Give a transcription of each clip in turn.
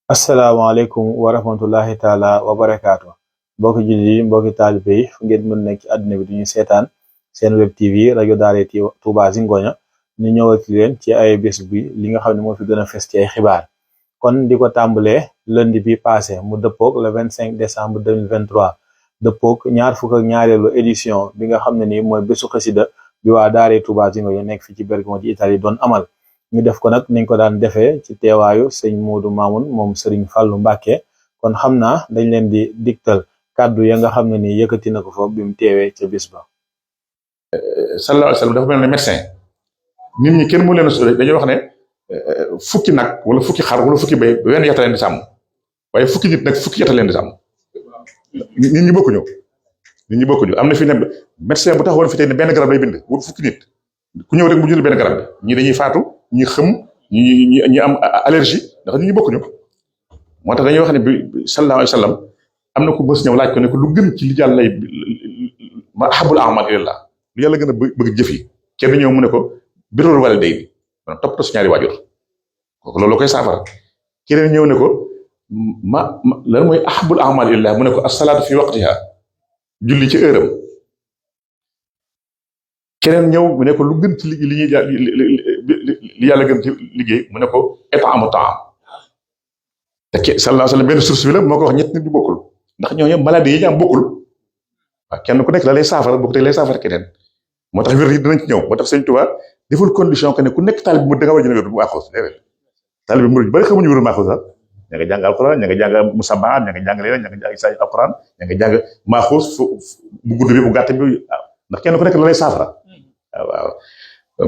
asalaamaaleykum wa rahmatullahi taala wa barakaatu mbokki jullit yi mbokki taalibe yi fu ngeen mën nekk ci àdduna bi duñu seetaan seen web tv rajo daara Touba Zingonia ñu ñëwati leen ci ay bés bi li nga xam ne moo fi gën a fes ci ay xibaar kon di ko tàmbalee lundi bi passé mu dëppoog le 25 décembre 2023 dëppoog ñaar fukk ak ñaareelu édition bi nga xam ne nii mooy bésu xasida bi waa daara Touba Zingonia nekk fi ci Bergamo ci Italie doon amal ñu def ko nag niñ ko daan defee ci teewaayu sëñ Modou Mamoun moom Serigne Fallou Mbacké kon xam naa dañ leen di digtal kàddu ya nga xam ne ni yëkkati na ko fa bi mu teewee ca bis ba. sallallahu alayhi wa sallam dafa mel ne médecin nit ñi kenn mu leen a dañuy wax ne fukki nag wala fukki xar wala fukki béy wenn yata leen di sàmm waaye fukki nit nag fukki yata leen di sàmm nit ñi bokkuñu nit ñi bokkuñu am na fi ne médecin bu taxawoon fi tey ne benn garab lay bind wut fukki nit ku ñëw rek mu jël benn garab bi ñi dañuy faatu ñi xëm ñi am allergie ndax nit ñi bokkuñu moo tax dañuy wax ne bi sallallahu alayhi wa sallam am na ku bës ñëw laaj ko ne ko lu gën ci li yàlla lay ma ahabul a'mal ilallah lu yàlla gën a bëgg jëf yi kenn ñëw mu ne ko birrul walidayni maanaam toppatoo si ñaari waajur kooku loolu koy saafara keneen ñëw ne ko lan mooy ahabul a'mal ilallah mu ne ko as-salaatu fi waqtiha julli ci heure am keneen ñëw mu ne ko lu gën ci li yàlla gën ci liggéey mu ne ko it'aamu ta'aam te sallallahu alayhi wa sallam benn source bi la moo ko wax ñett nit ñu bokkul ndax ñooñu maladie yi ñu am bokkul waaw kenn ku nekk la lay saafara bokk te lay saafara keneen moo tax wér yi dinañ ci ñëw moo tax Sëñ Tuubaa deful condition que ne ku nekk taalib mu da nga war a jënd wér bu maaxuus déedéet taalib mu bari xamuñu wér maaxuus sax ña nga jàng alquran ña nga jàng musammaat ña nga jàng leneen ña nga jàng say alquran ña nga jàng maaxuus bu gudd bi bu gàtt bi waaw ndax kenn ku nekk la lay saafara waaw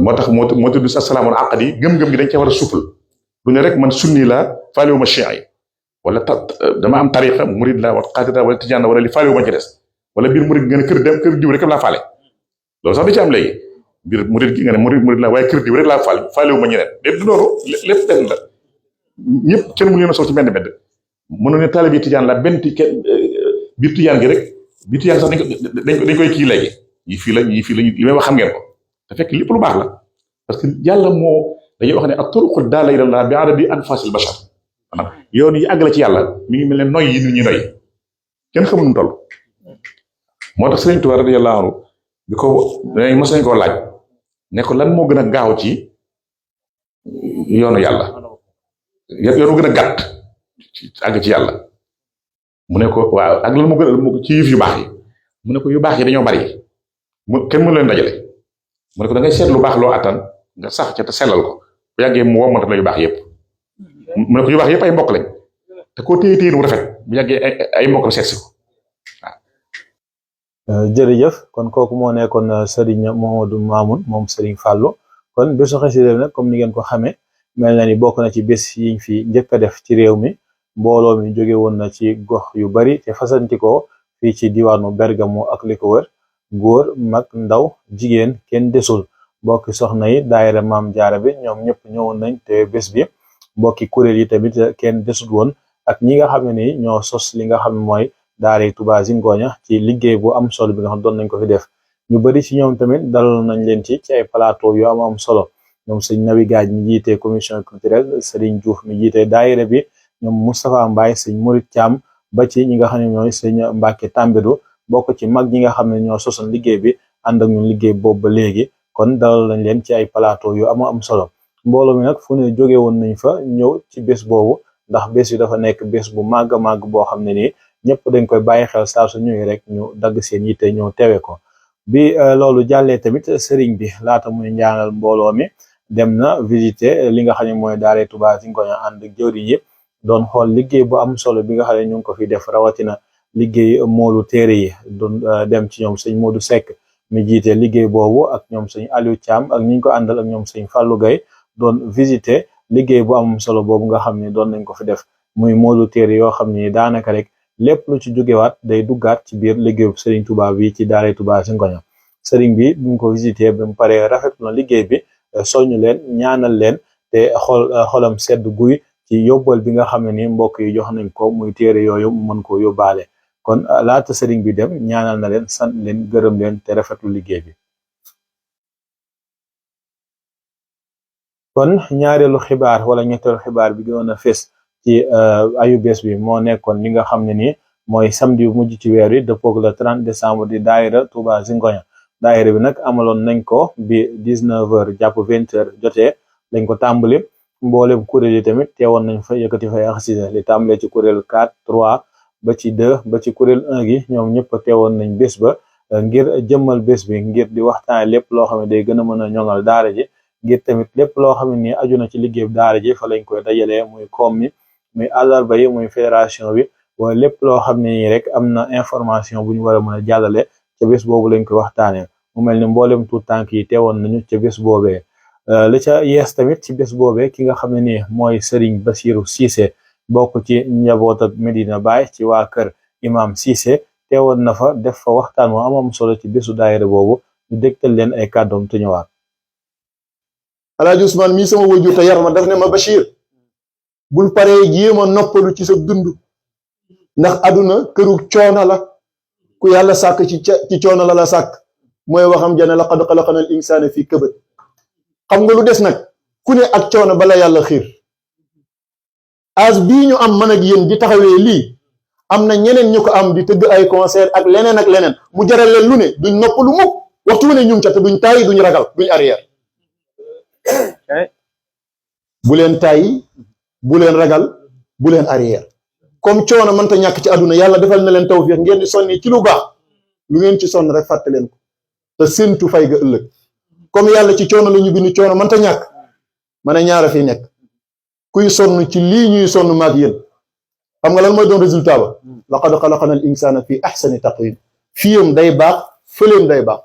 moo tax moo tudd asalaamul aqdi gëm-gëm gi dañ cee war a souffle du ne rek man sunni la faalewu ma chiites yi wala dama am tariqa murid la wala xaadir la wala tijaan la wala li faalewu ma ci des wala biir murid nga ne kër diw rek laa faale loolu sax da ci am léegi biir murid gi nga ne murid la waaye kër diw rek laa faalewu ma ñeneen lépp du noonu lépp benn la ñëpp kenn mu leen a sol ci benn bedd mënu ne taalib yi tijaan la benn biir tijaan gi rek biir tijaan sax dañ koy kii léegi ñii fii la li may wax xam ngeen ko te fekk lépp lu baax la parce que yàlla moo dañuy wax ne at-turuqu daala ila Allah bi adadi anfasil bashar maanaam yoon yi àgg la ci yàlla mi ngi mel ne noy yi nit ñi noy kenn xamul nu mu toll moo tax Sëriñ Tuubaa radiyallahu anhu bi ko mos nañ koo laaj ne ko lan moo gën a gaaw ci yoonu yàlla yoonu gën a gàtt àgg ci yàlla mu ne ko waaw ak lan moo gën a ci yëf yu baax yi mu ne ko yu baax yi dañoo bari kenn mënu leen dajale mu ne ko da ngay seet lu baax loo attan nga sax ca te sellal ko bu yàggee mu wommat la yu baax yëpp mu ne ko yu baax yëpp ay mbokk lañ te koo téye téye nu rafet bu yàggee ay mbokk la seet si ko waaw. jërëjëf kon kooku moo nekkoon Serigne Modou Mamoun moom Serigne Fallou kon bésu xasida nag comme ni ngeen ko xamee mel na ni bokk na ci bés yiñ fi njëkk a def ci réew mi mbooloo mi jóge woon na ci gox yu bari te fasantikoo fii ci diwaanu Bergamo ak li ko wër góor mag ndaw jigéen kenn desul mbokki soxna yi daayira Maam Jaara bi ñoom ñëpp ñëwoon nañ te bés bi mbokki kuréel yi tamit kenn desut woon ak ñi nga xam ne ni ñoo sos li nga xam ne mooy daara Touba Zingonia ci liggéey bu am solo bi nga xam doon nañ ko fi def ñu bari ci ñoom tamit dalal nañ leen ci ay plateau yu am solo ñoom sëñ Nawi Gaaj mi jiite commission culturelle Serigne Diouf mi jiite daayira bi ñoom Moustapha Mbaye sëñ Murid Thiam ba ci ñi nga xam ne ñooy sëñ Mbacke Tambédou bokk ci mag ñi nga xam ne ñoo sosoon liggéey bi ànd ak ñun liggéey boobu ba léegi kon dalal nañ leen ci ay plateau yu am solo mbooloo mi nag fu ne jóge woon nañ fa ñëw ci bés boobu ndax bés yi dafa nekk bés bu màgg a màgg boo xam ne nii ñëpp dañ koy bàyyi xel saa su ñëwee rek ñu dagg seen yitte ñëw teewe ko bi loolu jàllee tamit sëriñ bi laata muy ñaanal mbooloo mi dem na visiter li nga xam ne mooy daara Touba Zingonia ànd ak jëwriñ yi doon xool liggéey bu am solo bi nga xam ne ñu ngi ko fi def rawatina liggéey moolu téere yi doon dem ci ñoom sëñ Modou Seck mi jiite liggéey boobu ak ñoom sëñ Aliou Thiam ak ñi ñu ko àndal ak ñoom sëñ Fallou Gaye doon visiter liggéey bu am solo boobu nga xam ne doon nañ ko fi def muy moolu téere yoo xam ne daanaka rek lépp lu ci jógewaat day duggaat ci biir liggéeyu Serigne Touba bi ci daara Touba Zingonia Serigne bi bu ñu ko visiter ba mu paree rafetlu na liggéey bi soñu leen ñaanal leen te xolam sedd guy ci yóbbal bi nga xam ne ni mbokk yi jox nañ ko muy téere yooyu mu mën ko yóbbaale kon laata sëriñ bi dem ñaanal na leen sant leen gërëm leen te rafetlu liggéey bi kon ñaareelu xibaar wala ñetteelu xibaar bi gënoon a fés ci ayu bés bi moo nekkoon li nga xam ne nii mooy samedi bu mujj ci weer wi dëppoog le 30 décembre di daayira Touba Zingoña daayira bi nag amaloon nañ ko bi 19h jàpp 20h jotee lañ ko tàmbali mboolem kuréel yi tamit teewoon nañ fa yëkkati fay xasida li tàmbalee ci kuréel 4 3 ba ci 2 ba ci kuréel 1 gi ñoom ñëpp teewoon nañ bés ba ngir jëmmal bés bi ngir di waxtaane lépp loo xam ne day gën a mën a ñoŋal daara ji ngir tamit lépp loo xam ne nii aju na ci liggéey daara ji fa lañ koy dajalee muy koom mi muy àllarba yi muy fédération bi wala lépp loo xam ne nii rek am na information bu ñu war a mën a jàllale ca bés boobu lañ koy waxtaanee mu mel ni mboolem tuut tànk yi teewoon nañu ca bés boobee li ca yees tamit ci bés boobee ki nga xam ne nii mooy Serigne Bassirou Cissé bokk ci njaboot ak Medina Baye ci waa kër imam Cissé teewoon na fa def fa waxtaan wu amam solo ci bésu daayira boobu ñu dégtal leen ay kàddoom te ñëwaat. Alaaji Ousmane mii sama wajur te yar ma daf ne ma Bachir bul paree jéem a noppalu ci sa dund ndax aduna këru coono la ku yàlla sàkk ci coono la sàkk mooy waxam jane laqad xalaqna al insaana fii kabad xam nga lu des nag ku ne ak coono bala yàlla xiir as bii ñu am man ak yéen di taxawee lii am na ñeneen ñu ko am di tëgg ay concert ak leneen mu jaral leen lu ne duñ noppalu mukk waxtu wu ne ñu ngi ca te duñ tàyyi duñ ragal duñ arrière bu leen tàyyi bu leen ragal bu leen arrière comme coono mënta ñàkk ci àdduna yàlla defal na leen tawfiix ngeen di sonni ci lu baax lu ngeen ci sonn rek fàtte leen ko te séentu fay ga ëllëg comme yàlla ci coono la ñu bind coono mënta ñàkk man a ñaara fi nekk kuy sonn ci lii ñuy sonn maag yéen xam nga lan mooy doon résultat ba laqad xalaqna al insana fi ahsani taqwim fiyam day baax fëleem day baax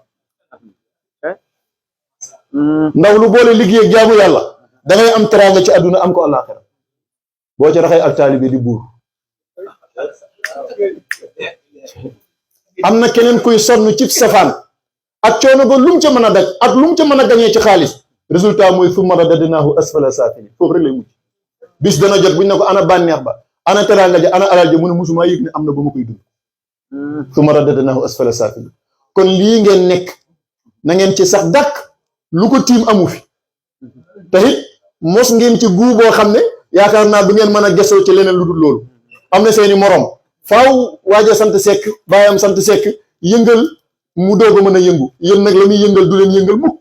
ndaw lu boole liggéey ak jaamu yàlla da ngay am teraanga ci àdduna am ko àllaaxira boo ci raxee ak taalibe di buur am na keneen kuy sonn ci safaan ak coono ba lu mu ca mën a daj ak lu mu ca mën a gañee ci xaalis résultat mooy summa radadnaahu asfala saafiliin foofu rek lay mujj bis dana jot buñ ne ko ana bànneex ba ana teraanga ja ana alal ja mu ne musuma yëg ne am na ba ma koy dund summa radadnaahu asfala saafiliin kon lii ngeen nekk na ngeen ci sax dàkk lu ko tiim amu fi te it mos ngeen ci guu boo xam ne yaakaar naa du ngeen mën a gesoo ci leneen lu dul loolu am na seeni morom faaw waaja sant sekk baayam sant sekk yëngal mu doog a mën a yëngu yéen nag la muy yëngal du leen yëngal mukk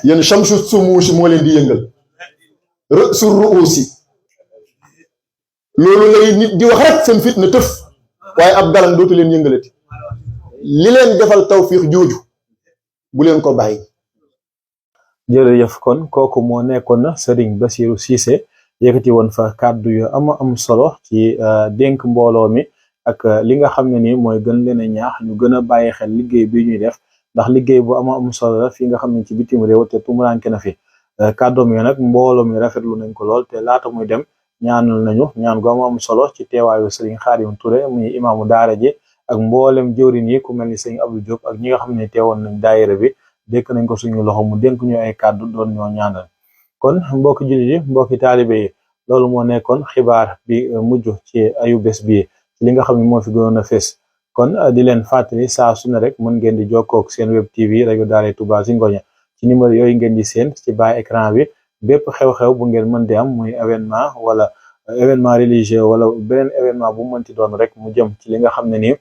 yéen chamsu sumuusi moo leen di yëngal rësu ruusi loolu lay nit di wax rek seen fit na tëf waaye ab galan dootu leen yëngalati li leen defal tawfiix jooju bu leen ko bàyyi. jërëjëf kon kooku moo nekkoon na Serigne Bassirou Cissé yëkkati woon fa kàddu yu am solo ci dénk mbooloo mi ak li nga xam ne nii mooy gën leen a ñaax ñu gën a bàyyi xel liggéey bi ñuy def ndax liggéey bu am solo la fi nga xam ne ci bitim réew te tumuranke na fi kàddoom yi nag mbooloo mi rafetlu nañ ko lool te laata muy dem ñaanal nañu ñaan gu am solo ci teewaayu Serigne Khadim Touré muy imaamu daara ji ak mboolem jëwriñ yi ku mel ni Serigne Abdou Diop ak ñi nga xam ne teewoon nañ daayira bi dénk nañ ko suñu loxo mu dénk ñu ay kàddu doon ñoo ñaanal kon mbokki jullit yi mbokki taalibe yi loolu moo nekkoon xibaar bi mujj ci ayu bés bi li nga xam ne moo fi gënoon a fés kon di leen fàttali saa su ne rek mën ngeen di jokkook seen web tv rajo Daara Touba Zingoña ci numéro yooyu ngeen di seen ci bas écran bi bépp xew-xew bu ngeen mën di am muy événement wala événement religieux wala beneen événement bu mënti doon rek mu jëm ci li nga xam ne nii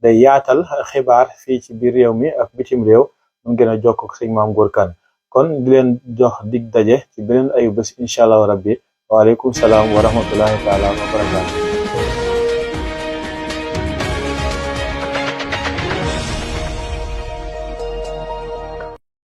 day yaatal xibaar fii ci biir réew mi ak bitim réew mu gën a jokk ak sëñ Maam Góor Kan kon di leen jox dig daje ci beneen ayu bés incha allah rabbi waaleykum salaam wa rahmatullahi taala wa barakaatu